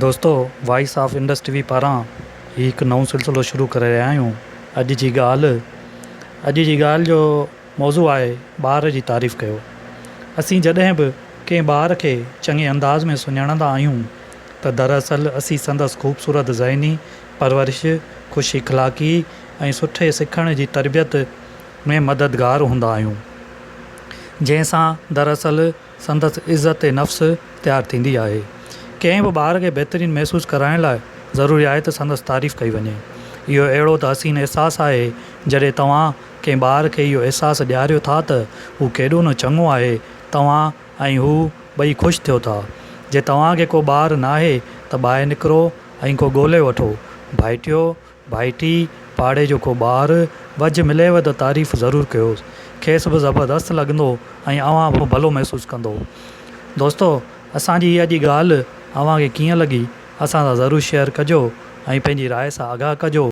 دوستو Voice of Indus T V پاران هي هڪ نئون سلسلو شروع ڪري رهيا آهيون اڄ جي ڳالهه اڄ جي ڳالهه جو موضوع آهي ٻار جي تعريف ڪيو اسين جڏهن به ڪنهن ٻار کي چڱي انداز ۾ سڃاڻندا آهيون ته دراصل اسين سندس خوبصورت ذهني پرورش خوش اخلاقي ۽ سٺي سکڻ جي تربيت ۾ مددگار هوندا آهيون جنهن سان دراصل سندس عزت نفس تيار ٿيندي آهي. ڪنهن به ٻار کي بهترين محسوس ڪرائڻ لاء ضروري آهي ته سندس تعريف ڪئي وڃي. اهو اهڙو ته حسين احساس آهي جڏهن توهان ڪنهن ٻار کي اهو احساس ڏياريو ٿا ته هو ڪيڏو نه چڱو آهي، توهان ۽ هو ٻئي خوش ٿيو ٿا. جي توهان کي ڪو ٻار ناهي ته ٻاهر نڪرو ۽ ڪو ڳولي وٺو. ڀائٽيو ڀائٽي، پاڙي جو ڪو ٻار، وجهه مليو ته تعريف ضرور ڪيوس. کيس به زبردست لڳندو ۽ اوهان به ڀلو محسوس ڪندو. دوستو اسان جي هي اڄ ڳالهه اوهان کي ڪيئن لڳي اسان سان ضرور شيئر ڪجو ۽ پنهنجي راء سان آگاهه ڪجو.